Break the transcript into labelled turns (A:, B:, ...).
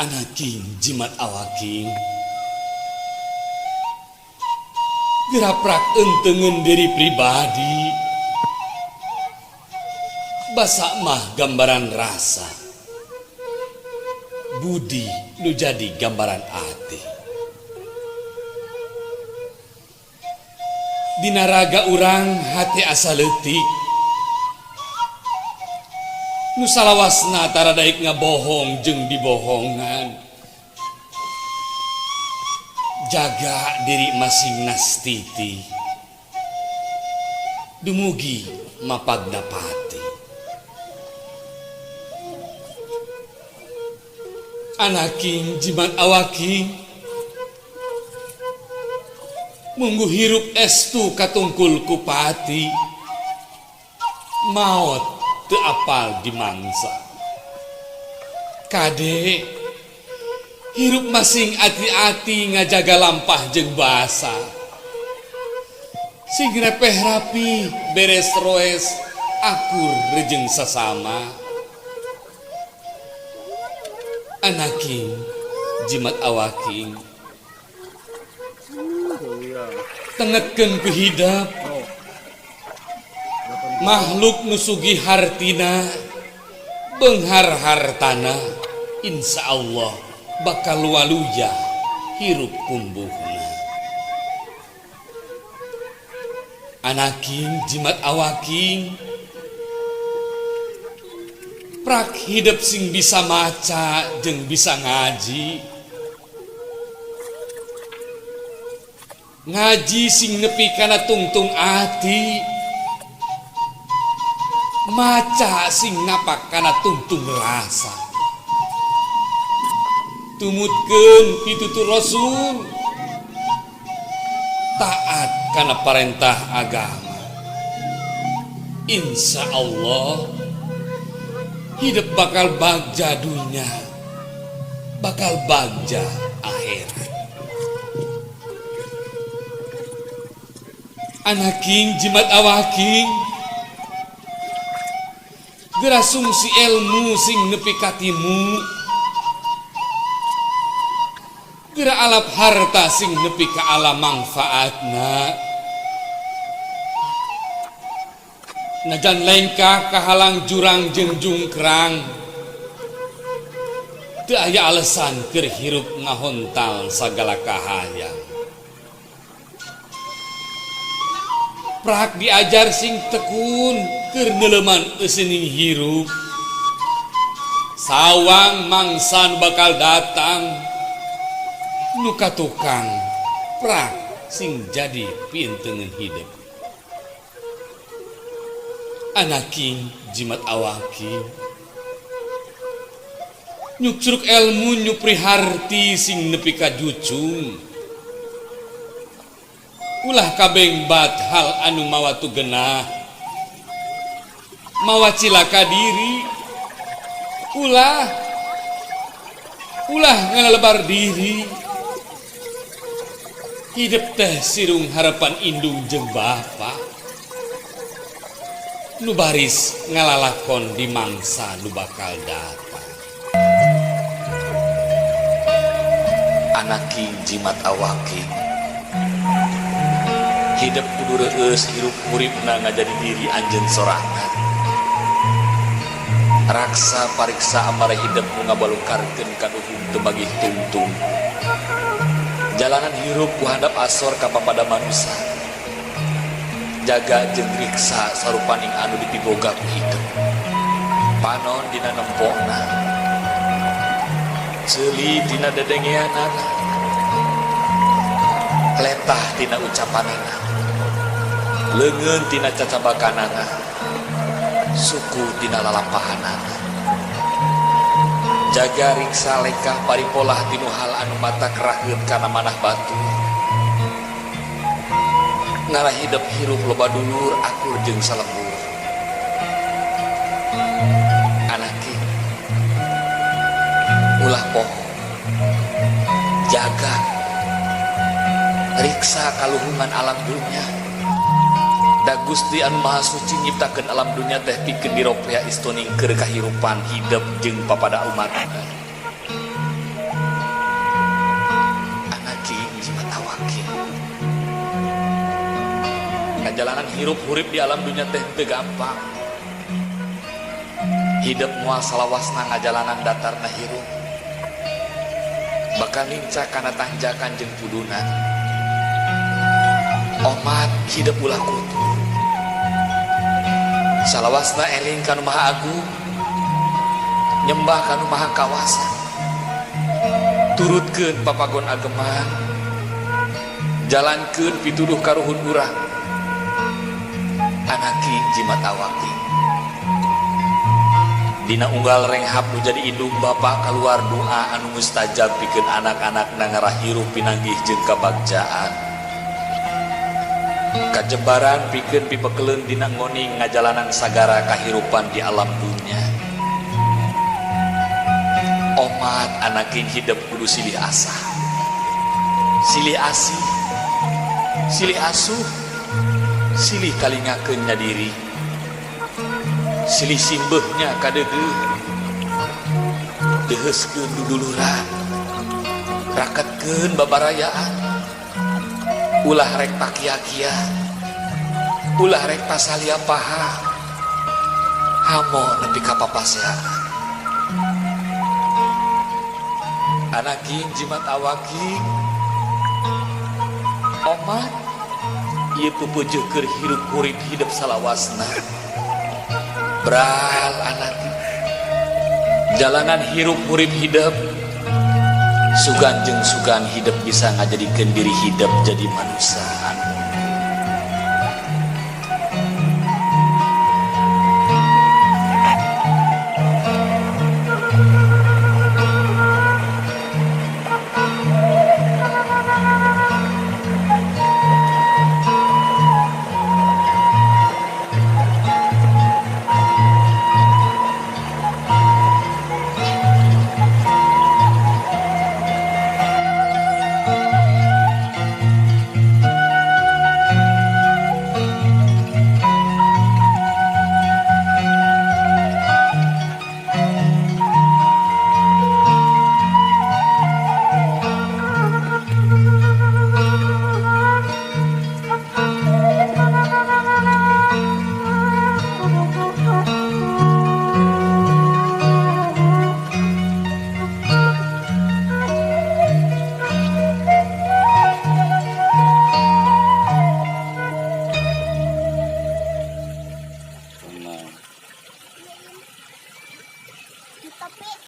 A: Anaking jimat awaking geraprak entengen diri pribadi basa mah gambaran rasa budi nu jadi gambaran ati. Dina raga urang hate asa leutik nu salawasna tara daek ngabohong jeung dibohongan. Jaga diri masing nastiti dumugi mapagna pati. Anaking jimat awaking munggu hirup estu katungkul kupati maot teu apal dimangsa. Kade hirup masing ati-ati ngajaga lampah jeung basa. Sing repeh rapi beres roes akur rejeng sasama. Anaking jimat awaking tengetkeun ku hidep makhluk nu sugih hartina beunghar hartana insya Allah bakal waluya hirup kumbuhna. Anaking jimat awaking prak hidep sing bisa maca jeung bisa ngaji. Ngaji sing nepi kana tungtung ati, maca sing napak kana tungtung rasa. Tumutkeun pitutur Rasul, taat kana parentah agama. Insya Allah hidup bakal bagja dunia, bakal bagja akhirat. Anaking jimat awaking geura sungsi ilmu sing nepi ka timu, geura alap harta sing nepi ka alam mangfaatna. Najan lengkah kahalang jurang jeung jungkrang, teu aya alasan keur hirup ngahontal sagala kahayang. Prak diajar sing tekun keur neuleman eusining hirup. Sawang mangsa nu bakal datang, nu katukang prak sing jadi pintengeun hidup. Anaking jimat awaking nyukcruk elmu nyupri harti sing nepi ka jucung. Ulah kabeng bat hal anu mawa tu genah, mawa cilaka diri. Ulah ulah ngalelebar diri. Hidup teh sirung harapan indung jeung bapa nu baris ngalalakon di mangsa nu bakal datang.
B: Anaking jimat awaking hidup kudu reueus hirup uripna ngajadi diri anjeun sorangan. Raksa pariksa amara hidup nu ngabalukarkeun kaduhung teu magih tungtung. Jalanan hirup ku handap asor ka papada manusa. Jaga jeung riksa sarupaning anu dipiboga ku hidup. Panon dina nempona, ceuli dina dedengeanana, letah tina ucapanana, leungeun tina cacabakanana, suku tina lalampahanana. Jaga riksa lengkah paripolah tinu hal anu mata keraheun kana manah batur. Ngalah hidup hirup loba dulur akur jeung salembur. Anaki ulah poho, jaga riksa kaluhungan alam dunya. Da Gusti anu Maha Suci nyiptakeun alam dunya teh pikeun diropea istoning keur kahirupan hidup jeung papada umatna. Ngajalanan hirup hurip di alam dunya teh teu gampang. Hidup moal salawasna ngajalanan datarna hirup. Bakal nincak kana tanjakan jeung pudunan. Omat hidup ulah kutu. Salawasna eling kanu Maha Agung, nyembah kanu Maha Kawasa. Turutkeun papagon ageman, jalankeun pituduh karuhun urang. Anaki jimat awaki. Dina unggal renghap nu jadi indung bapa kaluar doa anu mustajab pikeun anak-anak ngarah hirup pinanggih jeung kabagjaan. Kajebaran pikeun pipekeleun dina ngoning ngajalanan sagara kahirupan di alam dunya. Omat anakin hidup kudu silih asah, silih asih, silih asuh, silih kalingakeun nya diri, silih simbeuhnya kadeudeuh, deuheuskeun duduluran, raketkeun babarayaan, ulah rek pakia-kia, ulah rek pasalia paha, hamo nepi ka papaseaan. Anaking jimat awaking, omat ieu pupujuh keur hirup hurip hidup salawasna. Bral anaki, jalanan hirup hurip hidup, sugan jeung sugan hidup bisa ngajadikeun diri hidup jadi manusia anu